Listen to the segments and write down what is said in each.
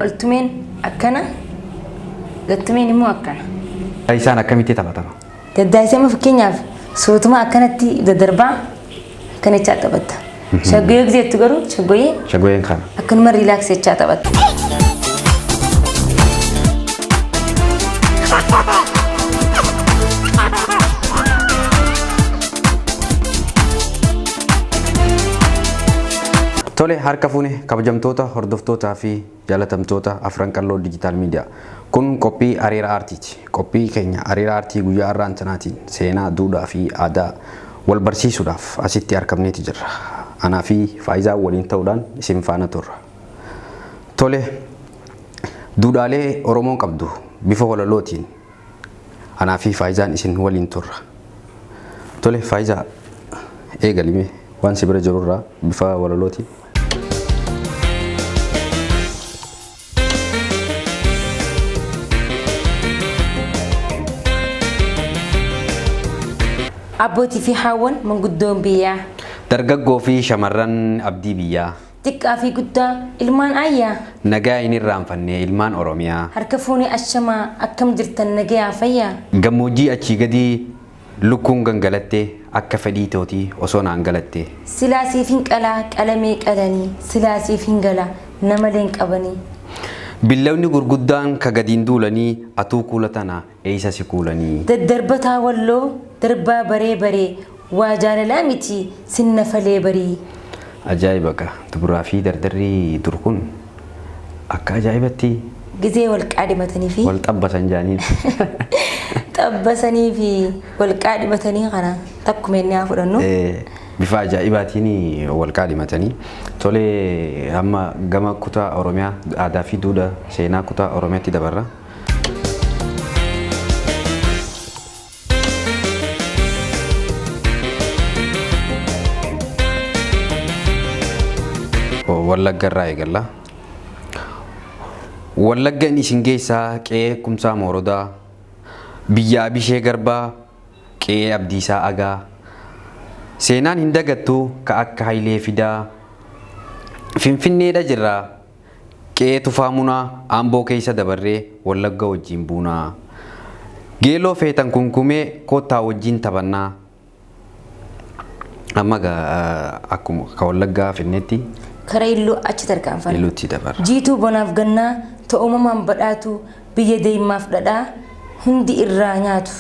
Oltumeen akkana, gattumeen immoo akkana. Isaan akkamitti taphatama? Daddaayisee amma fakkeenyaaf suutuma akkanatti daddarbaa akkana jechaa taphatta. Shaggooyyee gisee jettu garuu shaggooyyee Shaggooyyeen kana. akkanuma riilaaksii jechaa taphatta. Tole harka fuune kabajamtoota hordoftootaa fi jaalatamtoota Afran Qalloo Digital Media. Kun qophii Areera Aartiiti. Qophii keenya Areera Aartii guyyaa har'aan tanaatiin seenaa, duudhaa fi aadaa wal barsiisuudhaaf asitti argamneeti jirra. Anaa fi Faayizaa waliin ta'uudhaan isin faana turra. Tole duudhaalee Oromoon qabdu bifa walalootiin anaa fi Faayizaan isin waliin turra. Tole Faayizaa eegalime waan si bira jirurraa bifa walalootiin. Abbootii fi haawwan manguddoon biyyaa. Dargaggoo fi shamarran abdii biyyaa. Xiqqaa fi guddaa ilmaan ayyaa. Nagaa hin irraanfanne ilmaan Oromiyaa. Harka fuunee ashamaa akkam jirtan nagayaa fayyaa. Gammoojjii achii gadii lukkuun gangalatte akka fedhii tootii osoo naan galatte. Silaa siif hin qalaa qalamee qalanii silaa siif hin galaa namalee hin qabanii. Billawni gurguddaan ka gadiin duulanii atuu kuula tana eeysa si kuulanii. Daddarbataa walloo darbaa baree baree waa jaalalaa miti sinna falee barii. Ajaa'iba gaa dubaraa fi dardarri dur kun akka ajaa'ibatti Gizee wal qaadhimatanii fi wal xabbasan jaaniin. xabbasanii fi wal qaadhimatanii kana takkuma inni haa fudhannu. Bifa ajaa'ibaatiin wal qaadhimatanii tole amma gama kutaa Oromiyaa aadaa fi duudhaa seenaa kutaa Oromiyaatti dabarra. Wallagga irraa eegalla. Wallagga inni isin geessaa qe'ee Kumsaa Moorodaa, biyya Abishee Garbaa, qe'ee Abdiisaa Agaa. Seenaan hin dagattu ka akka Hayilee Fidaa. Finfinneedha jirra qe'ee Tufaa Munaa Amboo keessa dabarree Wallagga wajjin buunaa. Geeloo feetan kunkumee koottaa wajjin taphannaa. Amma egaa akkuma ka Wallaggaa finnetti Kara illuu achi tarkaanfanna. Illuutti dabarra. Jiituu bonaaf gannaa ta uumamaan badhaatu biyya deeymaaf dhadhaa hundi irraa nyaatu.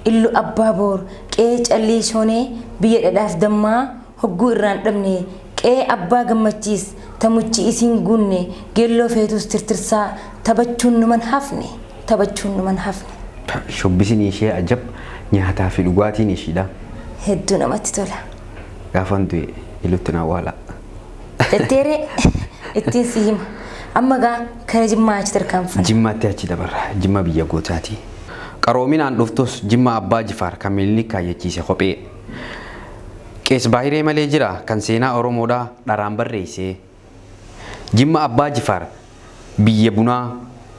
Illu abbaa boor qe'ee callii shoonee biyya dhadhaaf dammaa hogguu irraan dhabne qe'ee abbaa gammachiis ta muchi isiin guunne geelloo feetuus tirtirsaa taphachuun numan hafne taphachuun numan hafne. Shubbisni ishee ajab nyaataa fi dhugaatiin ishiidha. Hedduu namatti tola. Gaafan du'e ilutti na awwaala. Jetteeree ittiin si hima. Amma gaa kara Jimmaa achi tarkaanfanna. Jimmaatti achi dabarra. Jimma biyya gootaati. Qaroominaan dhuftus Jimma Abbaa Jifaar kan Minilik kaayyachiise kophee. Qees Baahiree malee jira kan seenaa Oromoodhaa dharaan barreessee. Jimma Abbaa Jifaar biyya bunaa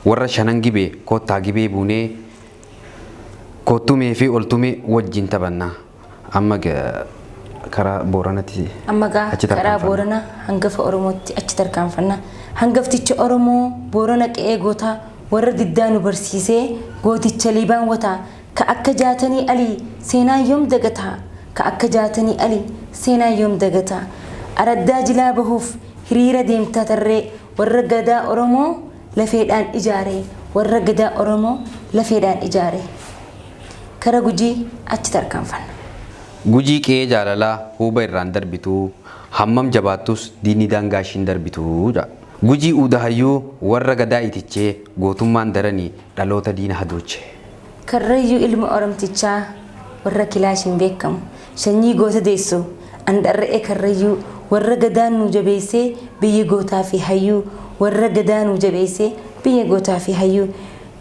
warra shanan gibee koottaa gibee buunee koottumee fi oltumee wajjin taphanna. Amma karaa Booranatti Amma gaa achi karaa tarkaanfanna. Boorana hangafa Oromootti achi tarkaanfanna. Hangafticha Oromoo Boorana qe'ee gootaa warra diddaa nu barsiisee gooticha Liibaan wataa ka akka jaatanii alii seenaa yoom dagataa ka akka jaatanii alii seenaa yoom dagataa. Araddaa jilaa bahuuf hiriira deemtaa tarree warra gadaa Oromoo lafeedhaan ijaare warra gadaa Oromoo lafeedhaan ijaare. Kara Gujii achi tarkaanfanna. Gujii qe'ee jaalalaa huuba irraan darbituu hammam jabaattus diinni daangaa ishiin darbituu jedha. Gujii uudahayyuu warra gadaa itichee gootummaan daranii dhaloota diina hadooche. Karrayyuu ilma Oromtichaa warra kilaashiin beekamu sanyii goota deessu andharra'ee karrayyuu warra gadaa nuu jabeessee biyya gootaa fi hayyuu warra gadaa nuu jabeessee biyya gootaa fi hayyuu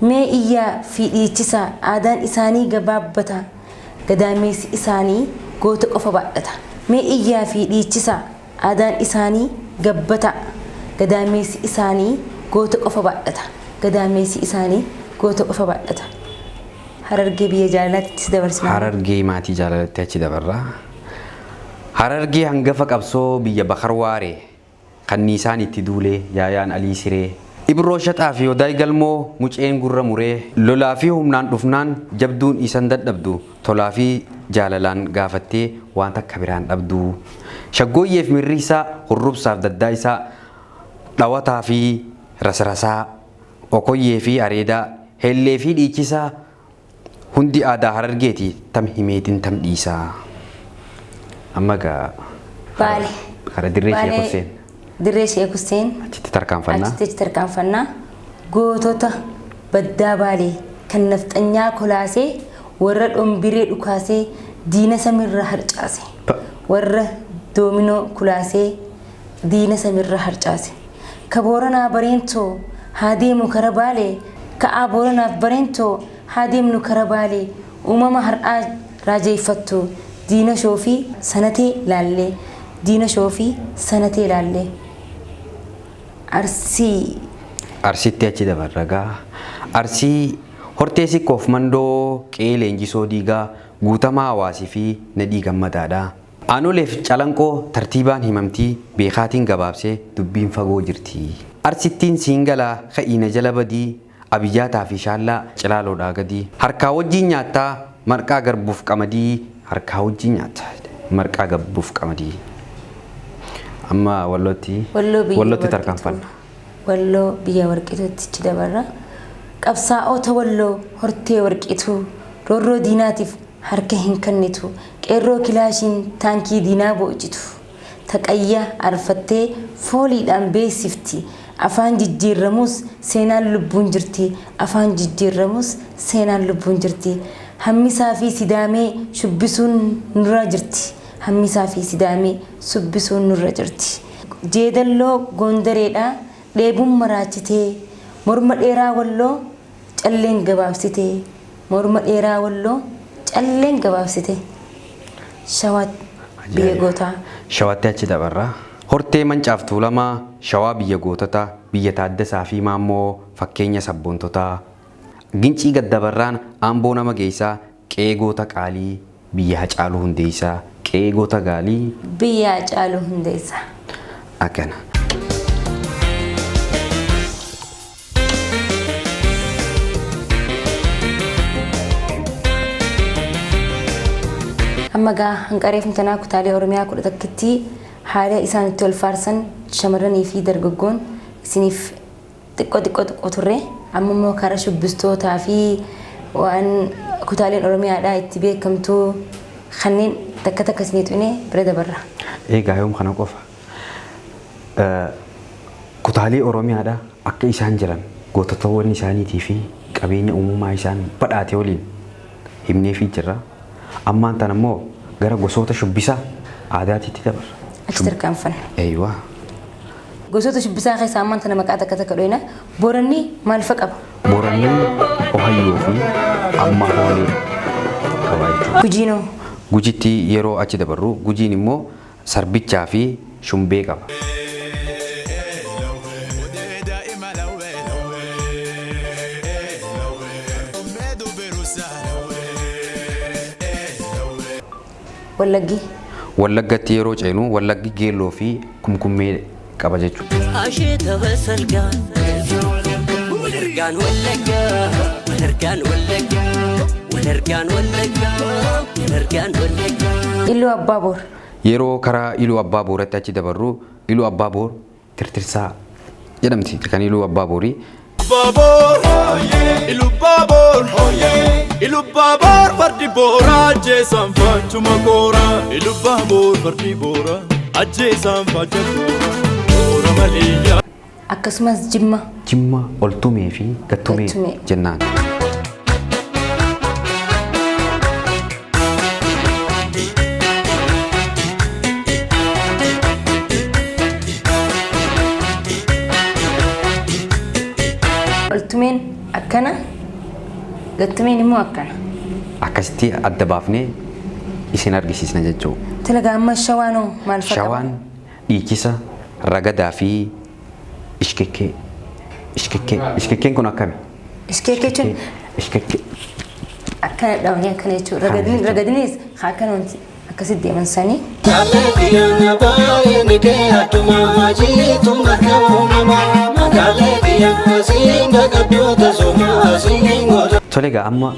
mee iyyaa fi dhiichisaa aadaan isaanii gabaabbata gadaameessi isaanii goota qofa baadhata mee iyyaa fi dhiichisaa aadaan isaanii gabbata gadaameessi isaanii goota qofa baadhata gadaameessi isaanii goota qofa baadhata. Harargee biyya jaalalaatti dabarsina. Harargee maatii jaalalatti achi dabarra. Harargee hangafa qabsoo biyya Bakar Waaree kanniisaan itti duulee yaayaan Alii Siree. Ibroo Shaxaa fi Odaay Galmoo muceen gurra muree lolaa fi humnaan dhufnaan jabduun isan dadhabdu tolaa fi jaalalaan gaafattee waan takka biraan dhabdu. Shaggooyyeef mirri isaa hurrubsaaf daddaa isaa dhawataa fi rasrasaa okoyyee fi areedaa hellee fi dhiichisaa hundi aadaa Harargeeti tam himeetiin tam dhiisaa. Amma gaa Baale. Kara dirree Sheek Hussein. Dirree Sheek Hussein. Achitti tarkaanfannaa. Achitti tarkaanfannaa. Gootota baddaa Baalee kan nafxanyaa kolaasee warra dhombiree dhukaasee diina samirra harcaase. Warra doominoo kulaasee diina samirra harcaase. Ka Booranaa bareentoo haa deemu kara Baalee ka'aa Booranaaf bareentoo haa deemnu kara Baalee uumama har'aa raajeeffattu diina shoofii sanatee laallee diina shoofii sanatee laallee. Arsii. Arsiitti achi dabarra gaa. Arsii hortee sikkoof mandoo qe'ee leenjisoo diigaa guutamaa hawaasii fi nadhii gammadaadha. Aanoleef calanqoo tartiibaan himamtii beekaatiin gabaabsee dubbiin fagoo jirti. Arsittiin siingalaa ka'iina jala badii abiyyaataa fi shaallaa cilaaloodhaa gadii. Harkaa wajjin nyaattaa marqaa garbuuf qamadii harkaa wajjin nyaata marqaa garbuuf qamadii. Amma wallootti Walloo biyya wallootti warqituu. tarkaanfanna. Walloo biyya warqituutti achi dabarra. Qabsaa'ota walloo hortee warqituu roorroo diinaatiif harka hin kennitu qeerroo kilaashiin taankii diinaa boocitu. Taqayya arfattee fooliidhaan beeksifti. Afaan jijjiirramus seenaan lubbuun jirti. Afaan jijjiirramus seenaan lubbuun jirti. Hammisaa fi sidaamee shubbisuun nurra jirti. Hammisaa fi sidaamee shubbisuun nurra jirti. Jeedalloo gondareedhaa dheebuun maraachitee morma dheeraa walloo calleen gabaabsitee morma dheeraa walloo calleen gabaabsitee. Shawaa biyya gootaa. Shawaatti achi dabarra. Hortee mancaaf tuulamaa shawaa biyya goototaa biyya taaddasaa fi maammoo fakkeenya sabboontotaa. Gincii gaddabarraan aamboo nama geessaa qe'ee goota qaalii biyya Hacaaluu Hundeessaa qe'ee goota gaalii Biyya Hacaaluu Hundeessaa. Akkana. Amma gaa hanqaree fintanaa kutaalee Oromiyaa 11tti haala isaan itti wal faarsan shamarranii fi dargaggoon isiniif xiqqoo xiqqoo xiqqoo turre amma immoo karaa shubbistootaa fi waan kutaaleen Oromiyaadhaa itti beekamtu kanneen takka takka isinii xunee bira dabarra. Egaa yoom kana qofa. Kutaalee Oromiyaadhaa akka isaan jiran goototawwan isaaniitii fi qabeenya uumamaa isaan badhaate waliin himneefii jirra. Ammaan tana immoo gara gosoota shubbisaa aadaatiitti dabarra. Achi tarkaanfanna. Eeyyuu. Gosoota shubbisaa keessaa ammaan tana maqaa takka takka dhoyna. Booranni maal fa'a qaba? Booranni Ohayyoo fi Ammaa Hoolee qaba jechuudha. Gujiinoo. Gujitti yeroo achi dabarru gujiin immoo sarbichaa fi shumbee qaba. Wallaggi. Wallaggatti yeroo ceenu wallaggi geelloo fi kumkummee qaba jechuudha. Asheeta basalgaa Walargaan wallaggaa Walargaan wallaggaa Walargaan wallaggaa Walargaan wallaggaa. Iluu Abbaa Boor. Yeroo karaa Iluu Abbaa Booratti achi dabarru Iluu Abbaa Boor tirtirsaa jedhamti kan Iluu Abbaa Boorii. Baabur, Iluu Baabur, Iluu Baabur fardi boora ajjeesaan faachuma koora. Iluu Baabur fardi boora ajjeesaan faacha koora. Koora malee. Akkasumas Jimma. Jimma oltumee fi gattumee Gattumee. jennaan. Oltumeen akkana gattumeen immoo akkana. Akkasitti adda baafnee isin argisiisna jechuudha. Talagaa amma shawaanoo maal fa'a qaba? Shawaan dhiichisa ragadaa fi ishkekkee. Ishkekkee. Ishkekkeen kun akkami? Ishkekkee jechuun Ishkekkee. akkana dhaabanii akkana jechuudha. Ragadni ragadnis akkana wanti akkasitti deeman sanii. Tole egaa amma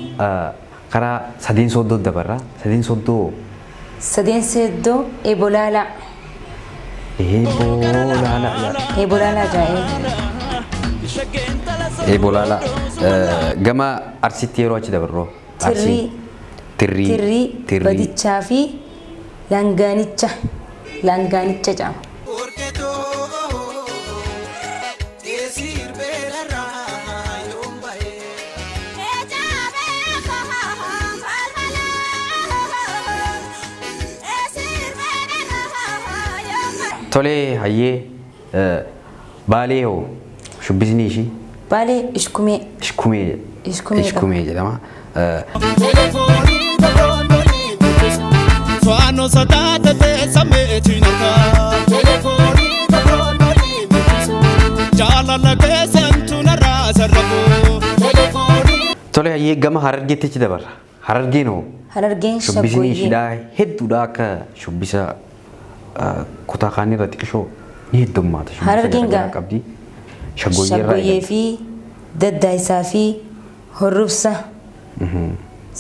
karaa sadeen sooddoo dabarra. Sadeen sooddoo. Sadeen sooddoo ebolaalaa. Ebolaalaa. Ebolaalaa jaa'ee. Ebolaalaa. Gama Arsiitti yeroo achi dabarru. Tirrii. Tirrii. Tirrii. Badichaa fi Langaanicha. Langaanicha jedhama. Tolee hayyee Baalee hoo shubbisni ishii? Baalee ishkumee. Ishkumee. Ishkumee. Ishkumee jedhama. Faano sadaata teessa meetiin harkaa. Jaalala keessantu narraa sarrafu. Tole hayyee gama Harargeetti achi dabarra. Harargeen hoo? Harargeen Shubbisni shaggooyyee. ishiidhaa hedduudha akka shubbisa kutaa kaan irra xiqqishoo ni heddummaata. Shubbisa Harargeen garaagaraa gaa. qabdi. Shaggooyyee irraa Shaggooyyee eegalti. fi daddaayisaa fi horrubsa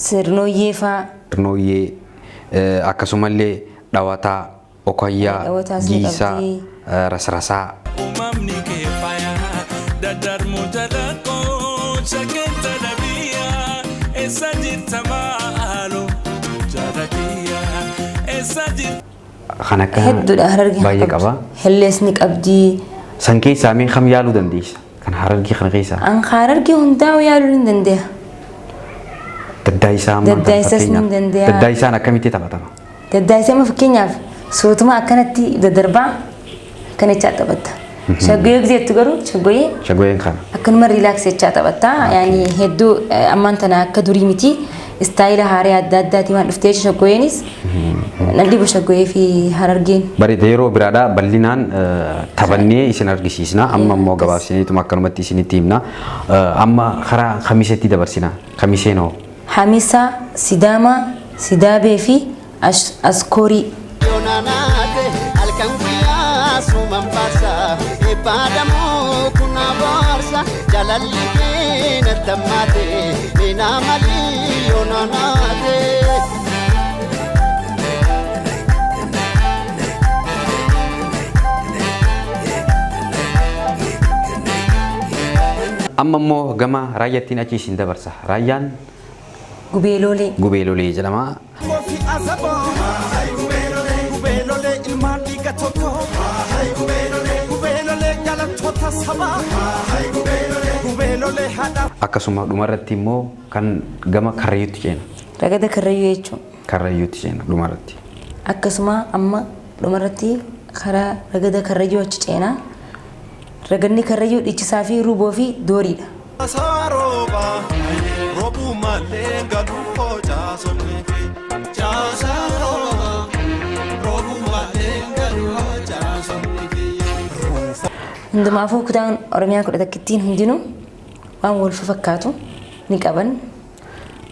sirnooyyee faa. Sirnooyyee akkasumallee dhawataa, okayyaa, Dhawataas ni jiisaa, qabdi. rasrasaa. Uumamni kee faaya daddarbu jalaqoo shakkenta dhabiyaa eessa jirta maaloo jaalladhiyaa eessa jirta. Kan akka Hedduudha Harargeen baay'ee qabdi. qaba. Hellees ni qabdi. San keessaa mee kam yaaluu dandeessa? Kan Harargee kana keessaa. An Harargee hundaa yaaluu ni dandeenya. Daddaayisaa ammaan tana Daddaayisaas ni fakkeenyaaf. dandeenya. Daddaayisaan akkamitti taphatama? Daddaayisee amma fakkeenyaaf suutuma akkanatti daddarbaa akkana jechaa taphatta. Shaggooyyee gisee jettu garuu shaggooyyee Shaggooyyeen kana. akkanuma riilaaksii jechaa taphatta. Yaani hedduu ammaan tana akka durii miti istaayila haaraa adda addaatiin waan dhuftee shaggooyyeenis nan dhibu shaggooyyee fi Harargeen. Bareeda yeroo biraadha bal'inaan taphannee isin argisiisna. Amma immoo gabaabsineetuma akkanumatti isinitti himna. Amma karaa kamiseetti dabarsina. Kamiseen hoo? Hamisa, Sidaama, Sidaabee fi Askoorii. Halkan guyyaa suman faarsa eebbaadhamoo kuna boorsa jaalalli kee natti hammaate meenaa malii yoonaanaate. Amma immoo gama raayyaattiin achi isin dabarsa. Raayyaan Gubeeloolee. Gubeeloolee jedhama. Akkasuma dhumarratti immoo kan gama Karrayyuutti ceena. Ragada Karrayyuu jechuun. Karrayyuutti ceena dhumarratti. Akkasuma amma dhumarratti karaa ragada Karrayyuu achi ceena. Ragadni Karrayyuu dhiichisaa fi ruboo fi dooriidha. Saarooba roobuu malee galuu hojaa somne Saarooba roobuu malee galuu hojaa somne. Hundumaafuu kutaan Oromiyaa 11 hundinuu waan wal fakkaatu ni qaban.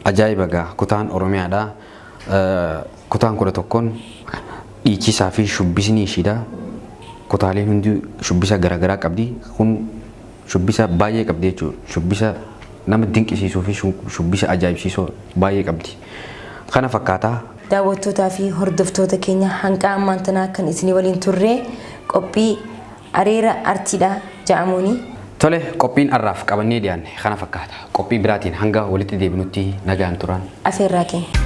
Ajaa'iba gaa kutaan Oromiyaadha. Kutaan 11 dhiichisaa fi shubbisni ishiidha. Kutaaleen hundi shubbisa garaagaraa qabdi. Kun shubbisa baay'ee qabdi jechuudha. Shubbisa nama dinqisiisuu fi shubbisa ajaa'ibsiisoo baay'ee qabdi. Kana fakkaataa. Daawwattootaa fi hordoftoota keenya hanqa ammaan tanaa kan isinii waliin turre qophii areera artiidha jedhamuuni. Tole qophiin har'aaf qabannee dhiyaanne kana fakkaata. Qophii biraatiin hanga walitti deebinutti nagaan turan. Afeerraa keenya.